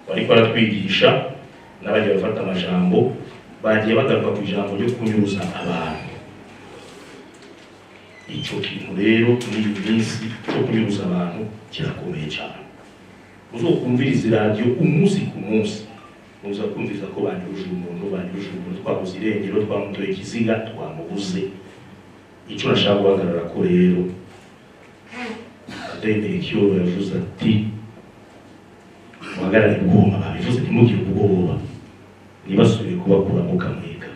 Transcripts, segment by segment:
Bariko baratwigisha n'abagiye bafata amajambo, bagiye bagaruka ku ijambo ryo kunyuruza abantu. Ico kintu rero muri iyi minsi cyo kunyuruza abantu kirakomeye cyane. Uzokumviriza iradiyo umunsi ku munsi, muza kumviriza ko banyuruje umuntu, banyuruje umuntu, twabuze irengero, twamutoye ikiziga, twamubuze. Icyo nashaka guhagarara ko rero, Ademekiyo yavuze ati: "Muhagarare ubwoba." Babivuze, ntimugire ubwoba, ntibasubire kubakuramo kamweka.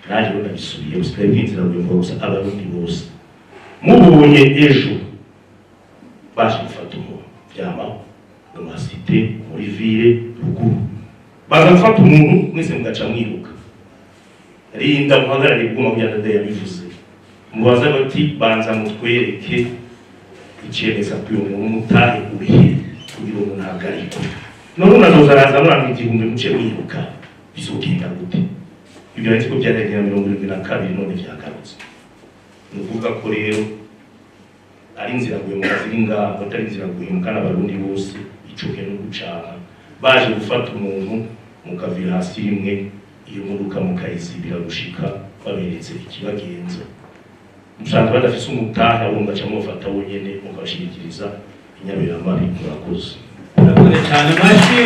Nanjye rero ndabisubiye, busigaye bw'inzira bwumva gusa. Abarundi bose mubonye ejo baje gufata umuntu, byamaho mu ma cités, muri ville ruguru, baza gufata umuntu, mwese mugaca mwiruka. Rinda muhagarare ubwuma kugira ngo yabivuze, mubaze bati: "Banza mutwereke icemeza ko uyu muntu mutahe urihe kugira umuntu ahagarikwe." None unazoza araza muranga 1000, muce mwiruka, bizogenda gute? Ibyo nzi ko byaragiye na 72, none vyagarutse. Ni ukuvuga ko rero ari inzira guhemuka ziri ngaho, atari inzira guhemuka n'Abarundi bose. Icoke no gucana, baje gufata umuntu, mukavira hasi rimwe iyo modoka, mukayizibira gushika baberetse ikibagenza. Musanzwe badafise umutahe, abo mugaca mubafata bonyene, mukabashigikiriza inyamiramabi. Murakoze. Murakoze cyane, amashyi.